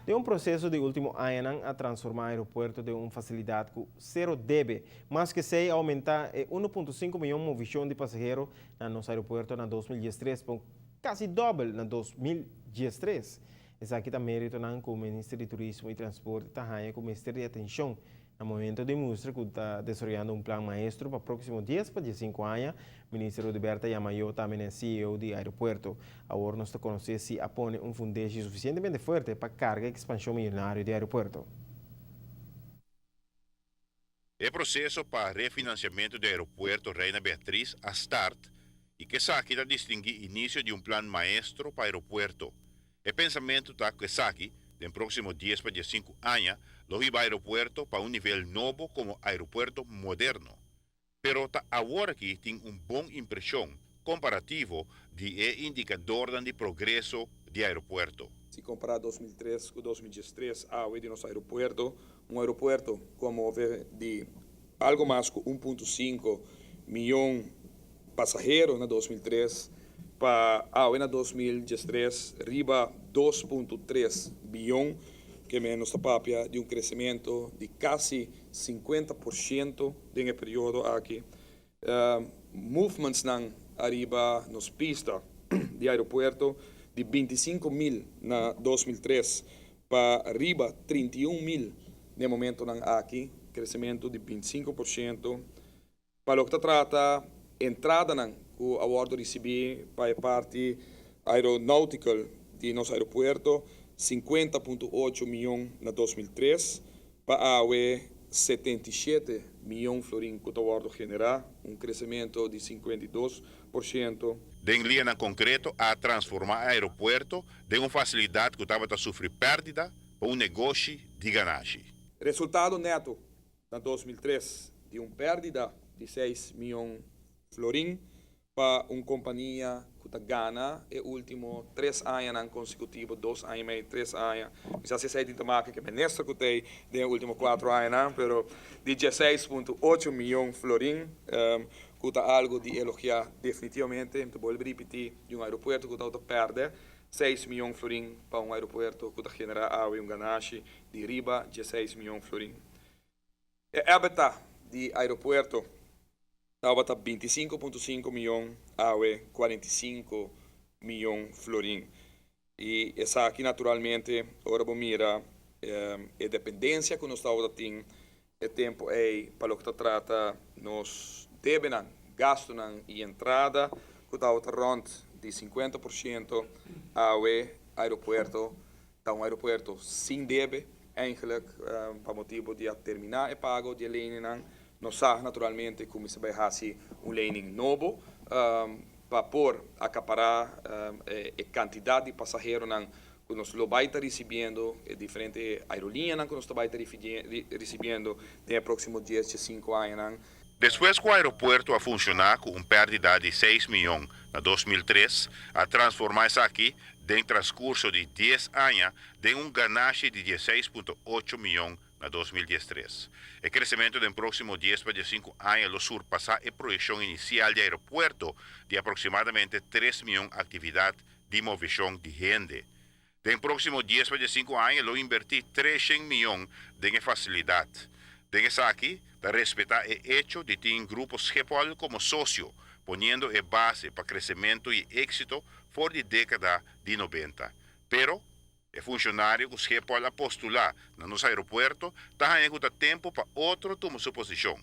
Den un proceso di ultimo añanan a transforma e aeropuerto den un facilidad cu cero debe. Mas cu esey, a aumenta e 1.5 miyon movecion di pasahero na nos aeropuerto na 2013 pa casi dobel na 2013. Esaki ta meritonan cu Minister di Turismo y Transporte ta haya cu mester di atencion. Na momento di mustra cu ta desaroyando un plan maestro pa proximo 10 pa 15 aña, Minister Oduber ta yama yo tambe na CEO di aeropuerto. Awor nos ta conoce si a pone un fundeshi suficientemente fuerte pa carga expansion miyonario di aeropuerto. E proceso pa refinanciamento di aeropuerto Reina Beatriz a start y cu esaki ta distingui inicio di un plan maestro pa aeropuerto. E pensamento ta cu esaki, den proximo 10 pa 15 aña, lo hiba aeropuerto pa un nivel nobo como aeropuerto moderno. Pero ta awor aki tin un bon impresion comparativo di e indicador di progreso di aeropuerto. Si compara 2003 cu 2013, awe di nos aeropuerto, un aeropuerto cu move di algo mas cu 1.5 miyon pasahero na 2003 pa awe na 2013 riba 2.3 miyon, kiermen nos ta papia di un crecemento di casi 50% den e periodo aki. Movements nan ariba nos pista di aeropuerto di 25 mil na 2003 pa riba 31 mil na momento nan aki, crecemento di 25%. Pa loke ta trata entrada nan cu a wordo ricibi pa e parti aeronautical di nos aeropuerto, 50.8 miyon na 2003 pa awe 77 miyon florin cu a wordo genera, un crecemento di 52%. Den liña concreto a transforma e aeropuerto den un facilidad cu tabata sufri perdida pa un negoshi di ganashi. Resultado neto na 2003 di un perdida di 6 miyon florin pa un compania cu ta gana e ultimo 3 aña consecutivo, 2 aña y mei, 3 aña. Quizas esey tin cu minister cu tin den ultimo 4 aña, pero di 16.8 miyon florin, cu ta algo di elogia definitivamente. Anto, bolbe ripiti, di un aeropuerto cu ta perde 6 miyon florin pa un aeropuerto cu ta genera un ganashi di riba 16 miyon florin. E EBITDA di aeropuerto tabata 25.5 miyon, awe 45 miyon florin. Y esaki, naturalmente, ora bo mira e dependencia cu nos tabatin e tempo ey pa loke ta trata nos debenan, gastonan y entrada, cu tabata rond di 50%, awe aeropuerto ta un aeropuerto sin debe, eigenlijk, pa motibo di termina e pago di lening. Nos sa naturalmente cu mester bay haci un lening nobo pa por acapara e cantidad di pasahero cu nos lo bay ta ricibiendo, e diferente aerolineanan cu nos lo bay ta ricibiendo den proximo 10, 5 aña. Despues cu e aeropuerto a funciona cu un perdida di 6 miyon na 2003, a transforma esaki den transcurso di 10 aña den un ganashi di 16.8 miyon na 2013. E crecemento den proximo 10 pa 5 aña lo surpasa e proyeccion inicial di aeropuerto di aproximadamente 3 miyon actividad di movecion di hende. Den proximo 10 pa 5 aña lo inverti 300 miyon den facilidad. Den esaki, pa respeta e hecho di tin Grupo Schiphol como socio, poniendo e base pa crecemento y exito for di decada di 90. Pero e funcionario cu Schiphol a postula na nos aeropuerto, ta hayando tempo pa otro tuma su posicion.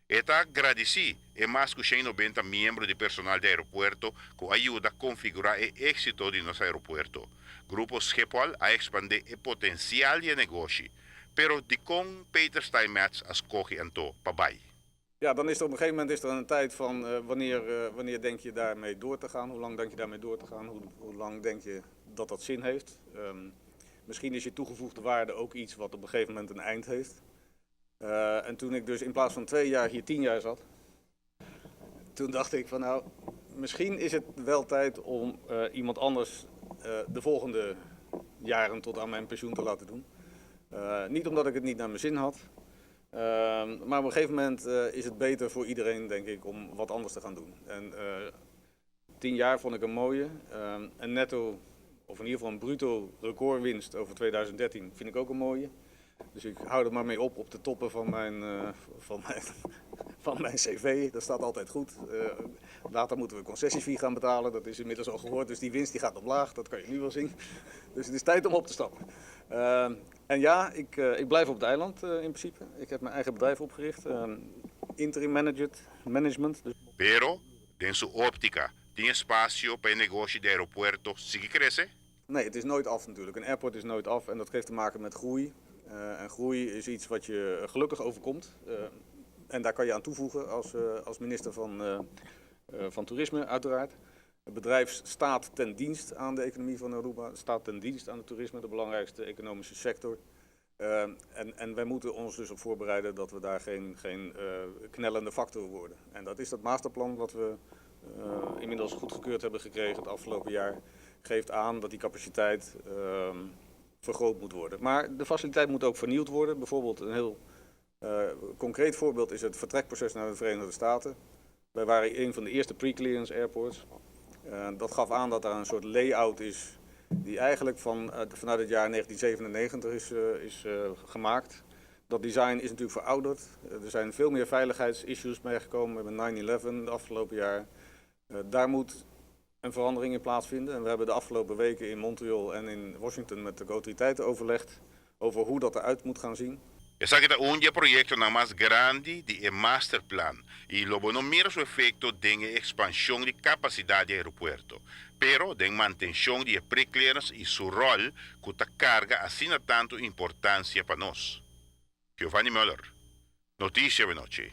E ta gradici e mas cu 190 miembro di personal di aeropuerto cu a yuda configura e exito di nos aeropuerto. Grupo Schiphol a expande e potencial di negoshi, pero di con Peter Steinmetz a scoge anto pa bay. Ja, dan is er op een gegeven moment is er een tijd van wanneer denk je daarmee door te gaan? Hoe lang denk je daarmee door te gaan? Hoe lang denk je dat dat zin heeft? Misschien is je toegevoegde waarde ook iets wat op een gegeven moment een eind heeft. En toen ik dus in plaats van 2 jaar hier 10 jaar zat, toen dacht ik van nou, misschien is het wel tijd om iemand anders de volgende jaren tot aan mijn pensioen te laten doen. Niet omdat ik het niet naar mijn zin had, maar op een gegeven moment is het beter voor iedereen, denk ik, om wat anders te gaan doen. En 10 jaar vond ik een mooie. En netto op Of in ieder geval een bruto recordwinst over 2013 vind ik ook een mooie. Dus ik hou er maar mee op op de toppen van mijn cv. Dat staat altijd goed. Later moeten we concessiefee gaan betalen. Dat is inmiddels al gehoord. Dus die winst die gaat omlaag. Dat kan je nu wel zien. Dus het is tijd om op te stappen. En ja, ik blijf op het eiland in principe. Ik heb mijn eigen bedrijf opgericht. Interim management. Dus Pero, den su óptica, tin espasio pa e negoshi di aeropuerto sigui krese? Nee, het is nooit af natuurlijk. Een airport is nooit af en dat heeft te maken met groei. En groei is iets wat je gelukkig overkomt. En daar kan je aan toevoegen als minister van Toerisme uiteraard. Het bedrijf staat ten dienst aan de economie van Aruba, staat ten dienst aan het toerisme, de belangrijkste economische sector. En wij moeten ons dus op voorbereiden dat we daar geen knellende factor worden. En dat is dat masterplan wat we inmiddels goedgekeurd hebben gekregen het afgelopen jaar, geeft aan dat die capaciteit vergroot moet worden. Maar de faciliteit moet ook vernieuwd worden. Bijvoorbeeld een heel concreet voorbeeld is het vertrekproces naar de Verenigde Staten. Wij waren een van de eerste pre-clearance airports. Dat gaf aan dat daar een soort layout is die eigenlijk vanuit het jaar 1997 is gemaakt. Dat design is natuurlijk verouderd. Er zijn veel meer veiligheidsissues bijgekomen. We hebben 9-11 de afgelopen jaar. Daar moet een verandering in plaatsvinden. En we hebben de afgelopen weken in Montreal en in Washington met de autoriteiten overlegd over hoe dat eruit moet gaan zien. Esaki ta un di e proyektonan mas grandi di e masterplan i lo bo no mira su efekto den ekspanshon di kapasidat di aeropuerto, pero den mantenshon di pre-clearance i su ròl ku ta karga asina tantu importansia pa nos. Giovanni Müller, Notisia Anochi.